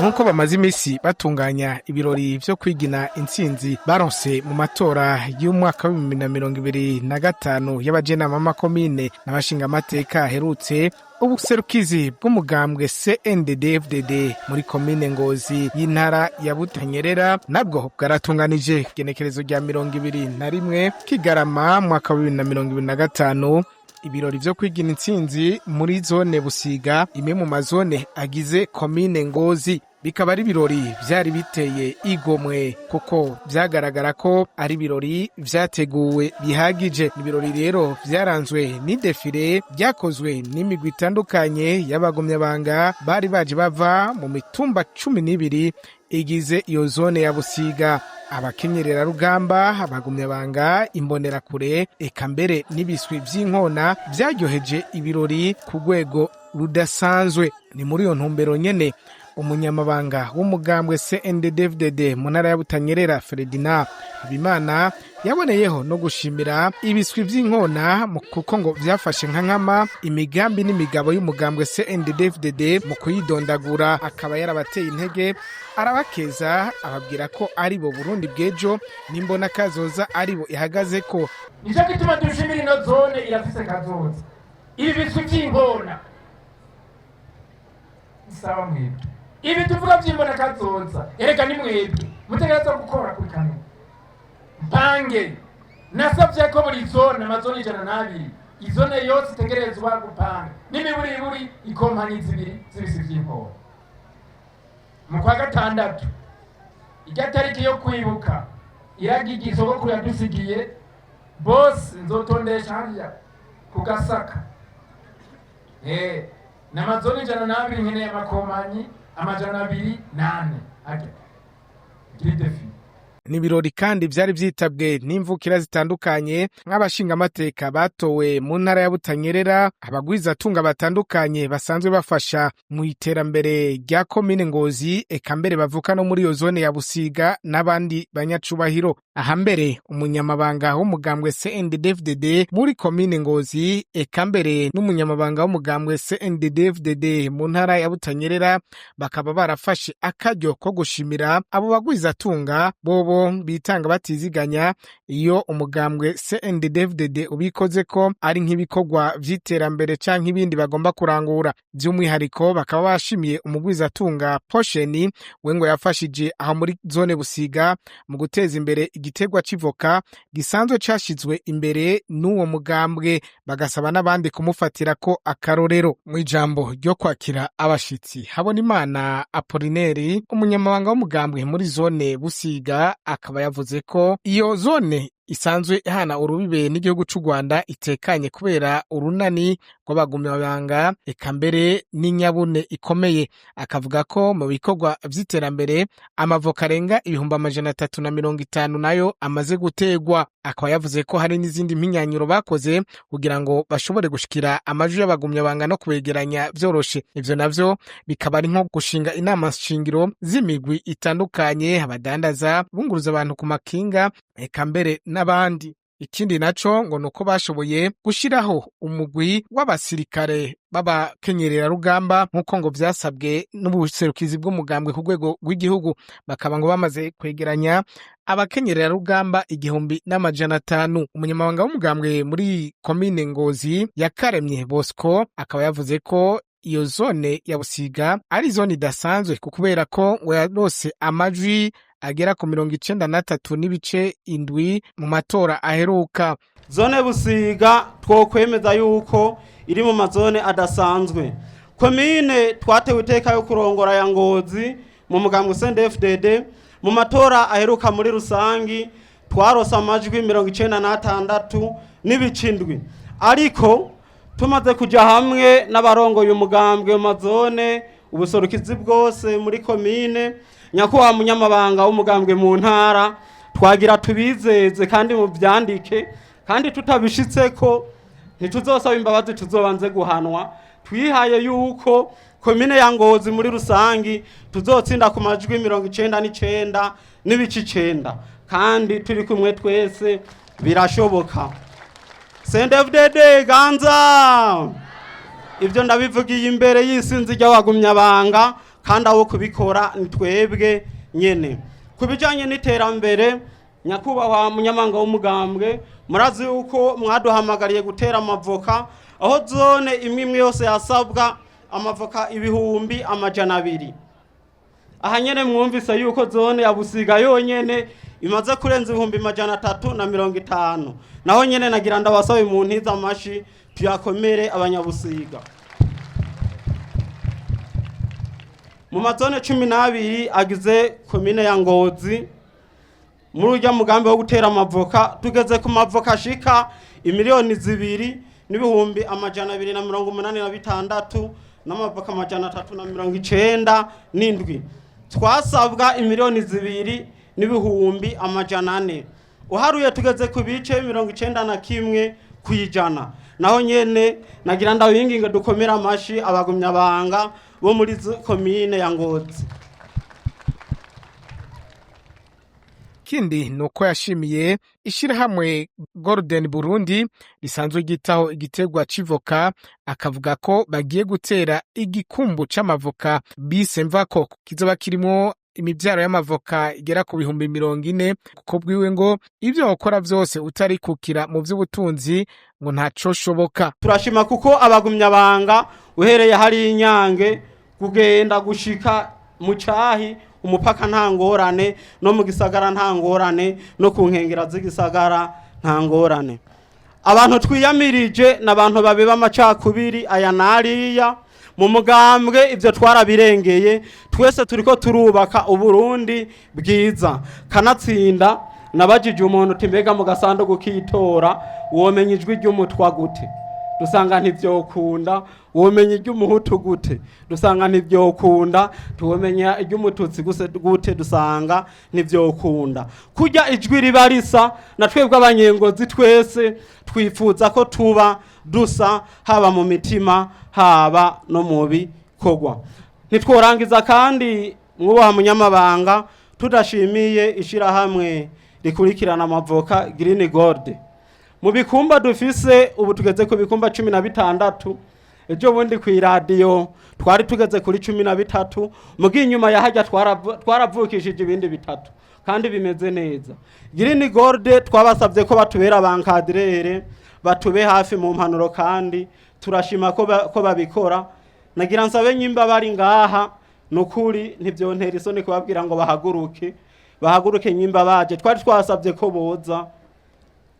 Nk'uko bamaze iminsi batunganya ibirori vyo kwigina intsinzi baronse mu matora y'umwaka wa 2025 y'abajenama b'amakomine n'abashingamateka aherutse, ubuserukizi bw'umugambwe CNDD-FDD muri komine Ngozi y'intara ya Butanyerera nabwo bwaratunganije igenekerezo rya 21 Kigarama mwaka wa 2025 ibirori vyo kwigina intsinzi muri zone Busiga, imwe mu mazone agize komine Ngozi. Bikaba ari ibirori vyari biteye igomwe, kuko vyagaragara ko ari ibirori vyateguwe bihagije. Ibirori rero vyaranzwe n'idéfilé ryakozwe n'imigwi itandukanye y'abagumyabanga bari baje bava mu mitumba 12 igize iyo zone ya Busiga: abakenyererarugamba, abagumyabanga, imbonerakure, eka mbere n'ibiswi vy'inkona vyaryoheje ibirori ku rwego rudasanzwe. Ni muri iyo ntumbero nyene umunyamabanga w'umugambwe CNDD-FDD mu ntara ya Butanyerera, Ferdinand Habimana, yaboneyeho no gushimira ibiswi vy'inkona, kuko ngo vyafashe nka nkama imigambi n'imigabo y'umugambwe CNDD-FDD mu kuyidondagura. Akaba yarabateye intege, arabakeza, ababwira ko ari bo Burundi bw'ejo n'imbona kazoza ari bo ihagazeko. Nicyo gituma dushimira ino zone, irafise kazoza. Ibi biswi vy'inkona, sawa mwebwe, ibi tuvuga vy'imbona kazoza, erega ni mwebwe mutegerezwa gukora kuri kamwe mpange. Nasavye ko buri zone, amazone 102, izone yose itegerezwa gupanga n'imiburiburi ikompanyi zibiri z'ibisi vy'inkona. Mu kwa gatandatu, irya tariki yo kwibuka iragiye sogokuru yadusigiye, bose nzotondesha harya ku Gasaka. N'amazone 102, nkeneye amakompanyi 204 harya gira défi. Ni ibirori kandi vyari vyitabwe n'imvukira zitandukanye, nk'abashingamateka batowe mu ntara ya Butanyerera, abagwizatunga batandukanye basanzwe bafasha mu iterambere rya komine Ngozi, eka mbere bavuka no muri iyo zone ya Busiga, n'abandi banyacubahiro. Aha mbere umunyamabanga w'umugambwe CNDD-FDD muri komine Ngozi, eka mbere n'umunyamabanga w'umugambwe CNDD-FDD mu ntara ya Butanyerera, bakaba barafashe akaryo ko gushimira abo bagwizatunga bobo bitanga batiziganya iyo umugambwe CNDD-FDD ubikoze ko ari nk'ibikorwa vy'iterambere canke ibindi bagomba kurangura. Vy'umwihariko bakaba bashimiye umugwizatunga Posheni, we ngo yafashije aho muri zone Busiga mu guteza imbere igiterwa c'ivoka gisanzwe cashizwe imbere n'uwo mugambwe, bagasaba n'abandi kumufatira ko akarorero. Mu ijambo ryo kwakira abashitsi, Habonimana Apolineri, umunyamabanga w'umugambwe muri zone Busiga, akaba yavuze ko iyo zone isanzwe ihana urubibe n'igihugu c'u Rwanda itekanye kubera urunani rw'abagumyabanga, eka mbere n'inyabune ikomeye. Akavuga ko mu bikorwa vy'iterambere amavoka arenga 350,000 nayo amaze gutegwa. Akaba yavuze ko hari n'izindi mpinyanyuro bakoze kugira ngo bashobore gushikira amajwi y'abagumyabanga no kubegeranya vyoroshe. Ivyo navyo bikaba ari nko gushinga inama shingiro z'imigwi itandukanye, abadandaza, bunguruza abantu ku makinga, eka mbere n'abandi. Ikindi naco ngo nuko bashoboye gushiraho umugwi w'abasirikare b'abakenyererarugamba, nk'uko ngo vyasabwe n'ubuserukizi bw'umugambwe ku rwego rw'igihugu. Bakaba ngo bamaze kwegeranya abakenyererarugamba 1500. Umunyamabanga w'umugambwe muri komine Ngozi, Yakaremye Bosco, akaba yavuze ko iyo zone ya Busiga ari zone idasanzwe, kubera ko ngo yarose amajwi agera ku 93.7 mu matora aheruka. Zone Busiga twokwemeza yuko iri mu mazone adasanzwe. Komine twatewe iteka yo kurongora ya Ngozi mu mugambwe CNDD-FDD, mu matora aheruka muri rusangi twarose amajwi 96.7. Ariko tumaze kuja hamwe n'abarongoye umugambwe mu mazone, ubuserukizi bwose muri komine, nyakubahwa munyamabanga w'umugambwe mu ntara, twagira tubizeze kandi muvyandike, kandi tutabishitseko ntituzosaba imbabazi, tuzobanze guhanwa. Twihaye yuko komine ya Ngozi muri rusangi tuzotsinda ku majwi 99.9, kandi turi kumwe twese birashoboka. CNDD-FDD ganza! Ibyo ndabivugiye imbere y'isinzi ry'abagumyabanga. Kandi abo kubikora ni twebwe nyene. Ku bijanye n'iterambere, nyakubahwa munyamanga w'umugambwe, murazi yuko mwaduhamagariye gutera amavoka, aho zone imwe imwe yose yasabwa amavoka 200,000. Aha nyene mwumvise yuko zone ya Busiga yonyene imaze kurenza 350,000. Naho nyene nagira ndabasabe mu ntiza amashi tuyakomere abanyabusiga. Mu mazone 12 agize komine ya Ngozi, muri urya mugambi wo gutera amavoka tugeze ku mavoka ashika 2,286,397. Twasabwa 2,400,000, uharuye tugeze ku bice 91%. Naho nyene nagira ndabinginga dukomere amashi abagumyabanga bo muri komine ya Ngozi. Kindi nuko yashimiye ishirahamwe Golden Burundi risanzwe ryitaho igiterwa c'ivoka, akavuga ko bagiye gutera igikumbu c'amavoka bise Mvako, kizoba kirimwo imivyaro y'amavoka igera ku 40,000, kuko bwiwe ngo ivyo wokora vyose utarikukira mu vy'ubutunzi ngo ntacoshoboka. Turashima kuko abagumyabanga uhereye hari inyange kugenda gushika mu cahi umupaka nta ngorane, no mu gisagara nta ngorane, no ku nkengera z'igisagara nta ngorane. Abantu twiyamirije n'abantu babiba amacakubiri aya n'ariya mu mugambwe, ibyo twarabirengeye. Twese turiko turubaka Uburundi bwiza. Kanatsinda nabajije umuntu uti: "Mbega mu gasanduku k'itora womenya ijwi ry'umutwa gute?" Dusanga ntivyokunda. Womenya iry'umuhutu gute? Dusanga ntivyokunda. Tuwomenya iry'umututsi gute? Dusanga ntivyokunda. Kurya ijwi riba risa, na twebwe abanyengozi twese twifuza ko tuba dusa, haba mu mitima, haba no mu bikorwa. Ntitworangiza kandi, mwubaha munyamabanga, tudashimiye ishirahamwe rikurikirana amavoka, Green Gold. Mu bikumba dufise ubu tugeze ku bikumba 16. Ejo bundi ku iradiyo twari tugeze kuri 13, mugi inyuma ya hajya twaravukishije ibindi bitatu kandi bimeze neza. Green Gold twabasabye ko batubera bankadrere, batube hafi mu mpanuro, kandi turashima ko babikora. Nagira nsabe nyimba bari ngaha, nukuri ntibyontera isoni kubabwira ngo bahaguruke, bahaguruke nyimba baje. Twari twasabye ko boza.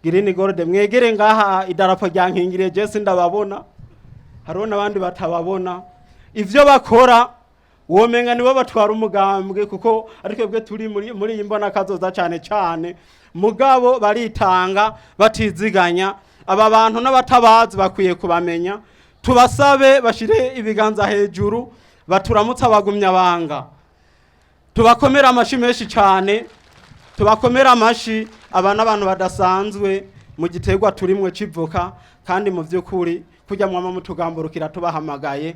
Green Gold, mwegere ngaha, idarapo rya nkingiriye je ndababona, hariho n'abandi batababona. Ivyo bakora womenga nibo batwara umugambwe, kuko ariko bwe turi muri iyi mbona kazoza cyane cyane, mugabo baritanga batiziganya. Aba bantu n'abatabazi bakwiye kubamenya. Tubasabe bashire ibiganza hejuru baturamutse abagumya banga, tubakomera amashi menshi cyane, tubakomera amashi. Aba n'abantu badasanzwe mu giterwa turimwe civoka, kandi mu by'ukuri kujya mwama mutugamburukira tubahamagaye,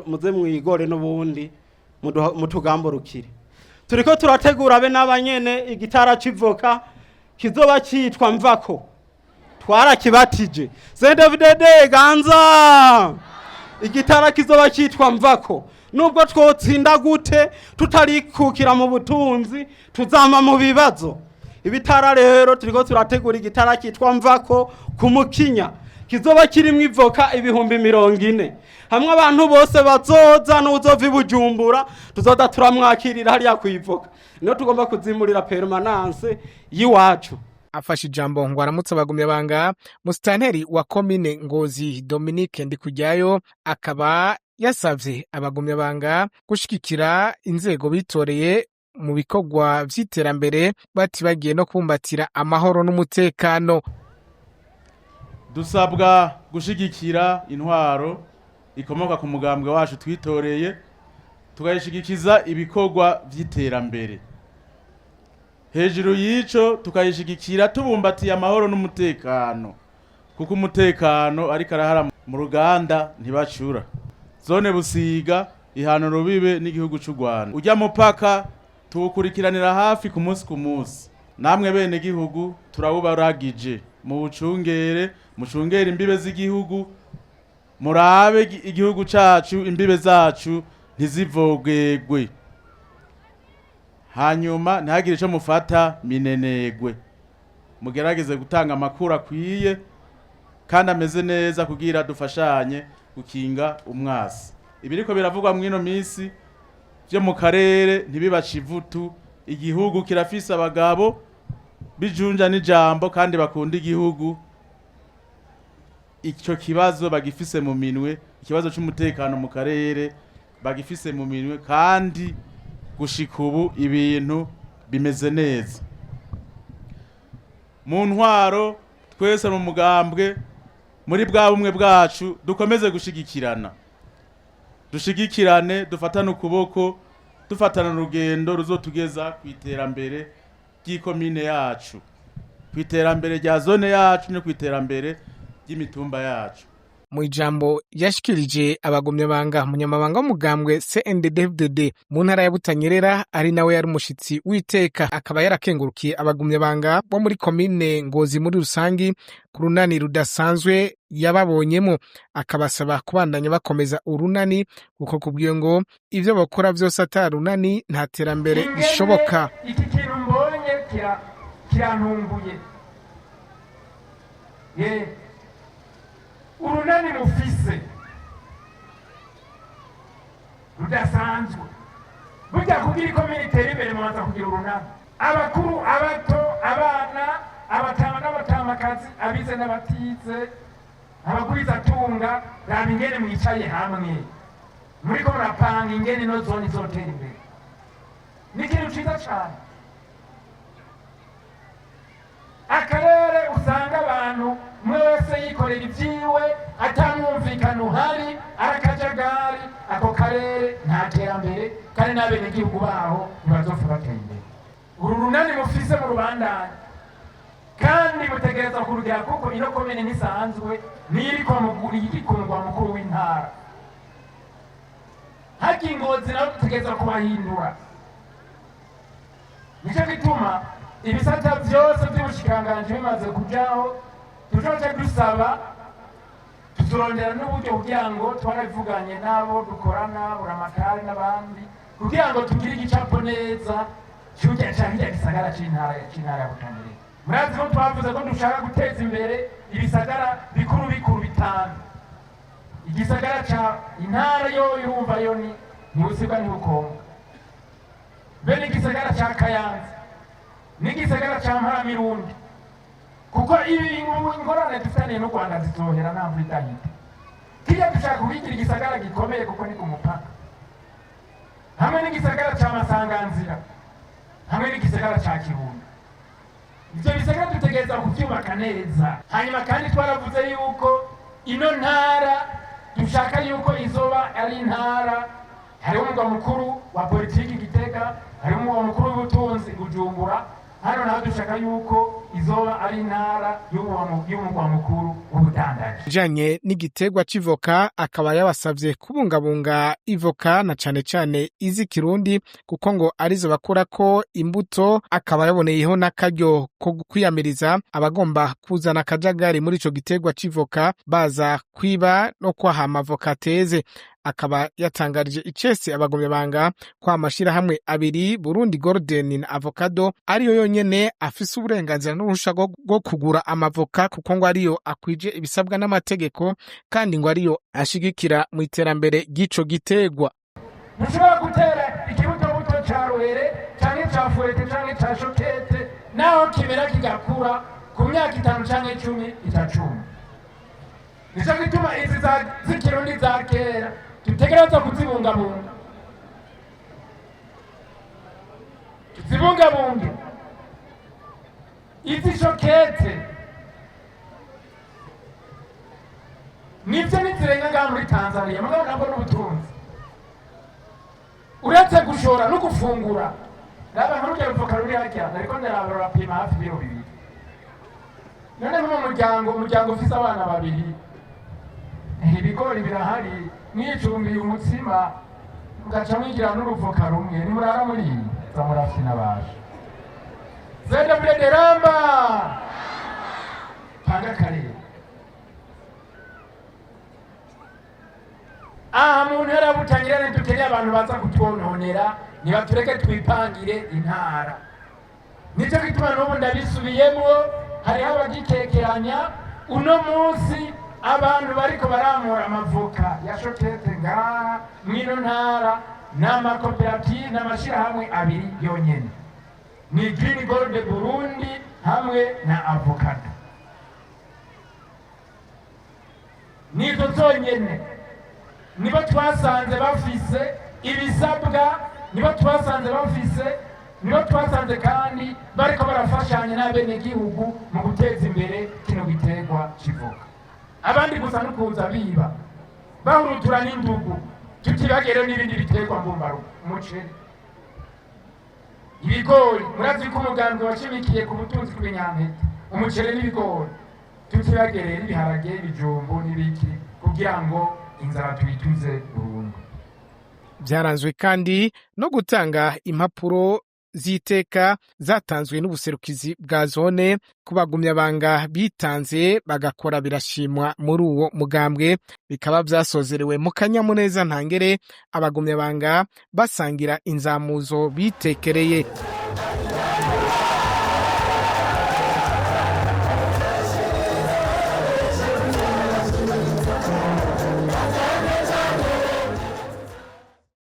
muze mwigore n'ubundi mutugamburukire. Turiko turategura be n'abanyene igitara civoka kizoba cyitwa Mvako, twarakibatije. CNDD-FDD ganza! Igitara kizoba cyitwa Mvako. Nubwo twotsinda gute tutarikukira mu butunzi, tuzama mu bibazo. Ibitara rero turiko turategura igitara cyitwa Mvako ku Mukinya, kizoba kirimo ivoka 40,000, hamwe abantu bose bazoza n'uzova i Bujumbura tuzoda turamwakirira hariya kuivoka. Niyo tugomba kuzimurira permanence y'iwacu. Afashe ijambo ngo aramutse abagumyabanga, musitanteri wa komine Ngozi Dominique Ndikujyayo akaba yasavye abagumyabanga gushigikira inzego bitoreye mu bikorwa vy'iterambere, batibagiye no kumbatira amahoro n'umutekano. Dusabwa gushigikira intwaro ikomoka ku mugambwe wacu twitoreye, tukayishigikiza ibikorwa vy'iterambere. Hejuru y'ico, tukayishigikira tubumbatiye amahoro n'umutekano, kuko umutekano ariko arahara mu ruganda ntibacura. Zone Busiga ihana urubibe n'igihugu c'u Rwanda, ujya mupaka tuwukurikiranira hafi ku munsi ku munsi. Namwe bene gihugu turawubaragije, muwucungere, mucungere imbibe z'igihugu, murabe igihugu cacu, imbibe zacu. ntizivogegwe, hanyuma ntihagire ico mufata minenegwe. Mugerageze gutanga amakuru akwiye kandi ameze neza kugira dufashanye gukinga umwasi. Ibiriko biravugwa mw'ino minsi vyo mu karere ntibibace ivutu. Igihugu kirafise abagabo bijunja n'ijambo kandi bakunda igihugu. Ico kibazo bagifise mu minwe, ikibazo c'umutekano mu karere bagifise mu minwe, kandi gushika ubu ibintu bimeze neza. Mu ntwaro twese mu mugambwe, muri bwa bumwe bwacu, dukomeze gushigikirana, dushigikirane, dufatane ukuboko, dufatana urugendo ruzotugeza ku iterambere ry'ikomine yacu, ku iterambere rya zone yacu no ku iterambere ry'imitumba yacu. Mu ijambo yashikirije abagumyabanga, umunyamabanga w'umugambwe CNDD-FDD mu ntara ya Butanyerera, ari nawe yari umushitsi w'iteka, akaba yarakengurukiye abagumyabanga bo muri komine Ngozi muri rusangi ku runani rudasanzwe yababonyemo, akabasaba kubandanya bakomeza urunani, kuko kubwiye ngo ivyo bakora vyose ata runani nta terambere Ingene rishoboka. Iki kintu mbonye kirantunguye. Ye, urunani mufise rudasanzwe. Burya kugira ikomine itere imbere mubanza kugira urunani: abakuru, abato, abana, abatama n'abatamakazi, abize n'abatize, abagwizatunga. Raba ingene mwicaye hamwe, muriko murapanga ingene ino zone izotera imbere. Ni ikintu ciza cane. Akarere usanga abantu umwe wese yikorera ibyiwe, atamwumvikano uhari, ari akajagari, ako karere nta terambere, kandi n'abenegihugu baho ntibazopfa bateye imbere. Uru runani mufise mu rubandanye, kandi mutegereza kurugira, kuko ino komine ntisanzwe, niyo iri ku mugwa mukuru w'intara. Harya Ingozi nawe dutegereza kubahindura. Nicyo gituma ibisata byose by'ubushikiranganji bimaze kujaho, tuzoce dusaba, tuzorondera n'uburyo kugira ngo, twarabivuganye n'abo dukorana, Buramatari n'abandi, kugira ngo tugire igicapo neza cy'urya ca kirya gisagara c'intara ya Butanyerera. Murazi ko twavuze ko dushaka guteza imbere ibisagara bikuru bikuru bitanu. Igisagara ca intara yo yumva yo ni ntibusigwa ntibukonga, be n'igisagara ca Kayanza n'igisagara ca Mparamirundi, kuko ibi ingorane dufitaniye n'u Rwanda zizohera nta mvura idahita. Kirya dushaka kubigira igisagara gikomeye, kuko ni ku mupaka, hamwe n'igisagara ca Masanganzira, hamwe n'igisagara ca Kirundo. Ivyo bisagara dutegereza kuvyubaka neza. Hanyuma kandi twaravuze yuko ino ntara dushaka yuko izoba ari intara, hariho umugwa mukuru wa politiki Gitega, hariho umugwa mukuru w'ubutunzi Bujumbura. Hano naho dushaka yuko izoba ari intara y'umugwa mukuru w'ubudandaji. Bijanye n'igiterwa c'ivoka, akaba yabasavye kubungabunga ivoka na cane cane iz'ikirundi, kuko ngo arizo bakurako imbuto. Akaba yaboneyeho n'akaryo ko kwiyamiriza abagomba kuzana akajagari muri ico giterwa c'ivoka, baza kwiba no kwaha amavoka ateze. Akaba yatangarije icese abagumyabanga ko amashirahamwe abiri, Burundi Golden na Avocado, ariyo yonyene afise uburenganzira n'uruhusha rwo kugura amavoka, kuko ngo ariyo akwije ibisabwa n'amategeko, kandi ngo ariyo ashigikira mu iterambere ry'ico giterwa. Ntushobora gutera ikibutobuto ca ruhere canke ca fuwete canke ca shokete, naho kimera kigakura, ku myaka 5 canke 10 itacuma. Nico gituma izi z'ikirundi za kera dutegerezwa kuzibungabunga, tuzibungabunge. Izi shokete nivyo nizirenga ngaha muri Tanzania, mugabo nabwo n'ubutunzi, uretse gushora no gufungura. Raba nkurya ruvoka ruri harya, nariko ndaraba, rurapima hafi ibiro 2. None nko mu muryango, umuryango ufise abana babiri, ibigori birahari, mwicumbiye umutsima, mugaca mwigira n'uruvoka rumwe, nimurara muri za murafyina baje. CNDD ramba, panga akarere. Aha mu ntara ya Butanyerera ntidukeneye abantu baza kutwononera, nibatureke twipangire intara. Nicyo gituma n'ubu ndabisubiyemo, hariho abagikekeranya. Uno munsi abantu bariko baramura amavoka ya shokete ngaha mw'ino ntara ni amakoperative n'amashirahamwe abiri yonyene, ni Green Gold Burundi hamwe na Avocado, nizo zonyene. Nibo twasanze bafise ibisabwa, nibo twasanze bafise, nibo twasanze kandi bariko barafashanya n'abenegihugu mu guteza imbere kino giterwa c'ivoka. Abandi gusa no kuza biba bahurutura n'indugu, tutibagere n'ibindi biterwa mbumbarugo, umuceri, ibigori. Murazi ko umugambi washimikiye ku butunzi bw'ibinyampeke, umuceri n'ibigori, tutibagere n'ibiharage, ibijumbu n'ibiki, kugira ngo inzara tuyituze burundu. Byaranzwe kandi no gutanga impapuro z'iteka zatanzwe n'ubuserukizi bwa zone ku bagumyabanga bitanze bagakora birashimwa muri uwo mugambwe. Bikaba vyasozerewe mu kanyamuneza ntangere, abagumyabanga basangira inzamuzo bitekereye.